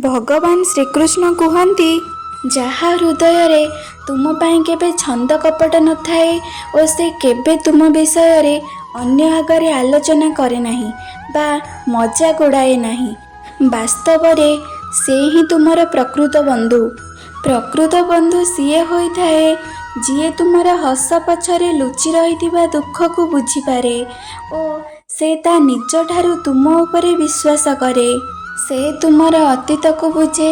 ଭଗବାନ ଶ୍ରୀକୃଷ୍ଣ କୁହନ୍ତି, ଯାହା ହୃଦୟରେ ତୁମ ପାଇଁ କେବେ ଛନ୍ଦ କପଟ ନଥାଏ ଓ ସେ କେବେ ତୁମ ବିଷୟରେ ଅନ୍ୟ ଆଗରେ ଆଲୋଚନା କରେ ନାହିଁ ବା ମଜାକ ଉଡ଼ାଏ ନାହିଁ, ବାସ୍ତବରେ ସେ ହିଁ ତୁମର ପ୍ରକୃତ ବନ୍ଧୁ। ପ୍ରକୃତ ବନ୍ଧୁ ସିଏ ହୋଇଥାଏ ଯିଏ ତୁମର ହସ ପଛରେ ଲୁଚି ରହିଥିବା ଦୁଃଖକୁ ବୁଝିପାରେ ଓ ସେ ତା ନିଜଠାରୁ ତୁମ ଉପରେ ବିଶ୍ୱାସ କରେ। ସେ ତୁମର ଅତୀତକୁ ବୁଝେ,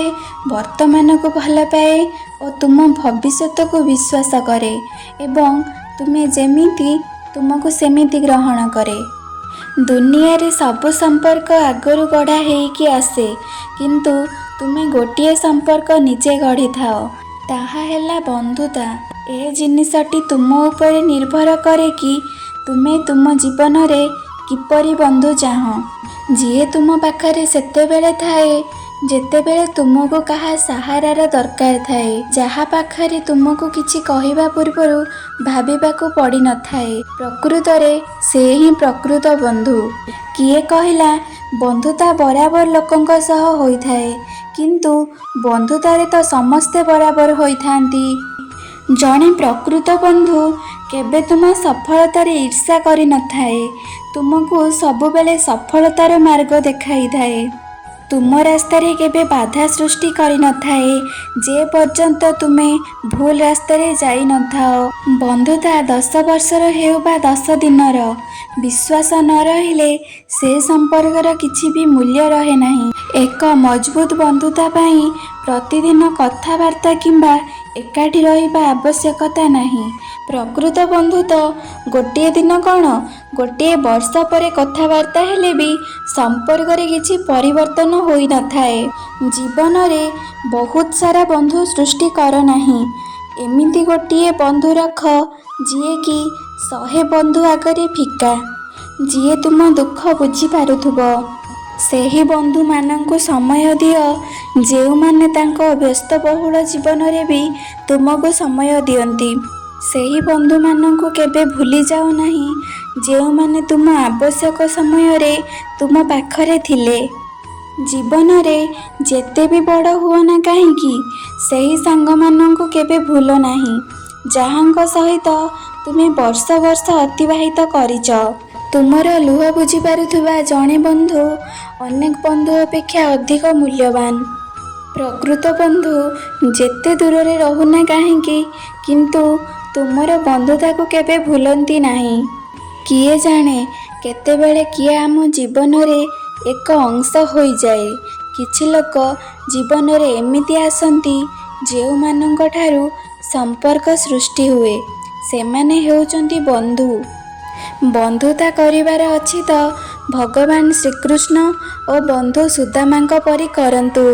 ବର୍ତ୍ତମାନକୁ ଭଲପାଏ ଓ ତୁମ ଭବିଷ୍ୟତକୁ ବିଶ୍ୱାସ କରେ ଏବଂ ତୁମେ ଯେମିତି ତୁମକୁ ସେମିତି ଗ୍ରହଣ କରେ। ଦୁନିଆରେ ସବୁ ସମ୍ପର୍କ ଆଗରୁ ଗଢ଼ା ହେଇକି ଆସେ, କିନ୍ତୁ ତୁମେ ଗୋଟିଏ ସମ୍ପର୍କ ନିଜେ ଗଢ଼ିଥାଅ, ତାହା ହେଲା ବନ୍ଧୁତା। ଏ ଜିନିଷଟି ତୁମ ଉପରେ ନିର୍ଭର କରେ କି ତୁମେ ତୁମ ଜୀବନରେ କିପରି ବନ୍ଧୁ ଚାହଁ, ଯିଏ ତୁମ ପାଖରେ ସେତେବେଳେ ଥାଏ ଯେତେବେଳେ ତୁମକୁ କାହା ସାହାରାର ଦରକାର ଥାଏ, ଯାହା ପାଖରେ ତୁମକୁ କିଛି କହିବା ପୂର୍ବରୁ ଭାବିବାକୁ ପଡ଼ିନଥାଏ। ପ୍ରକୃତରେ ସେ ହିଁ ପ୍ରକୃତ ବନ୍ଧୁ। କିଏ କହିଲା ବନ୍ଧୁତା ବରାବର ଲୋକଙ୍କ ସହ ହୋଇଥାଏ, କିନ୍ତୁ ବନ୍ଧୁତାରେ ତ ସମସ୍ତେ ବରାବର ହୋଇଥାନ୍ତି। ଜଣେ ପ୍ରକୃତ ବନ୍ଧୁ କେବେ ତୁମ ସଫଳତାରେ ଈର୍ଷା କରିନଥାଏ, ତୁମକୁ ସବୁବେଳେ ସଫଳତାର ମାର୍ଗ ଦେଖାଇଥାଏ। ତୁମ ରାସ୍ତାରେ କେବେ ବାଧା ସୃଷ୍ଟି କରିନଥାଏ, ଯେ ପର୍ଯ୍ୟନ୍ତ ତୁମେ ଭୁଲ ରାସ୍ତାରେ ଯାଇନଥାଅ। ବନ୍ଧୁତା 10 ବର୍ଷର ହେଉ ବା 10 ଦିନର, ବିଶ୍ୱାସ ନ ରହିଲେ ସେ ସମ୍ପର୍କର କିଛି ବି ମୂଲ୍ୟ ରହେ ନାହିଁ। ଏକ ମଜବୁତ ବନ୍ଧୁତା ପାଇଁ ପ୍ରତିଦିନ କଥାବାର୍ତ୍ତା କିମ୍ବା ଏକାଠି ରହିବା ଆବଶ୍ୟକତା ନାହିଁ। ପ୍ରକୃତ ବନ୍ଧୁ ତ ଗୋଟିଏ ଦିନ କ'ଣ, ଗୋଟିଏ ବର୍ଷ ପରେ କଥାବାର୍ତ୍ତା ହେଲେ ବି ସମ୍ପର୍କରେ କିଛି ପରିବର୍ତ୍ତନ ହୋଇନଥାଏ। ଜୀବନରେ ବହୁତ ସାରା ବନ୍ଧୁ ସୃଷ୍ଟି କର ନାହିଁ, ଏମିତି ଗୋଟିଏ ବନ୍ଧୁ ରଖ ଯିଏକି 100 ବନ୍ଧୁ ଆଗରେ ଫିକା, ଯିଏ ତୁମ ଦୁଃଖ ବୁଝିପାରୁଥିବ। ସେହି ବନ୍ଧୁମାନଙ୍କୁ ସମୟ ଦିଅ ଯେଉଁମାନେ ତାଙ୍କ ବ୍ୟସ୍ତବହୁଳ ଜୀବନରେ ବି ତୁମକୁ ସମୟ ଦିଅନ୍ତି। ସେହି ବନ୍ଧୁମାନଙ୍କୁ କେବେ ଭୁଲିଯାଅ ନାହିଁ ଯେଉଁମାନେ ତୁମ ଆବଶ୍ୟକ ସମୟରେ ତୁମ ପାଖରେ ଥିଲେ। ଜୀବନରେ ଯେତେ ବି ବଡ଼ ହୁଅ ନା କାହିଁକି, ସେହି ସାଙ୍ଗମାନଙ୍କୁ କେବେ ଭୁଲ ନାହିଁ ଯାହାଙ୍କ ସହିତ ତୁମେ ବର୍ଷ ବର୍ଷ ଅତିବାହିତ କରିଛ। ତୁମର ଲୁହ ବୁଝିପାରୁଥିବା ଜଣେ ବନ୍ଧୁ ଅନେକ ବନ୍ଧୁ ଅପେକ୍ଷା ଅଧିକ ମୂଲ୍ୟବାନ। ପ୍ରକୃତ ବନ୍ଧୁ ଯେତେ ଦୂରରେ ରହୁନା କାହିଁକି, କିନ୍ତୁ ତୁମର ବନ୍ଧୁତାକୁ କେବେ ଭୁଲନ୍ତି ନାହିଁ। କିଏ ଜାଣେ କେତେବେଳେ କିଏ ଆମ ଜୀବନରେ ଏକ ଅଂଶ ହୋଇଯାଏ। କିଛି ଲୋକ ଜୀବନରେ ଏମିତି ଆସନ୍ତି ଯେଉଁମାନଙ୍କଠାରୁ ସମ୍ପର୍କ ସୃଷ୍ଟି ହୁଏ, ସେମାନେ ହେଉଛନ୍ତି ବନ୍ଧୁ। ବନ୍ଧୁତା କରିବାର ଅଛି ତ ଭଗବାନ ଶ୍ରୀକୃଷ୍ଣ ଓ ବନ୍ଧୁ ସୁଦାମାଙ୍କ ପରି କରନ୍ତୁ।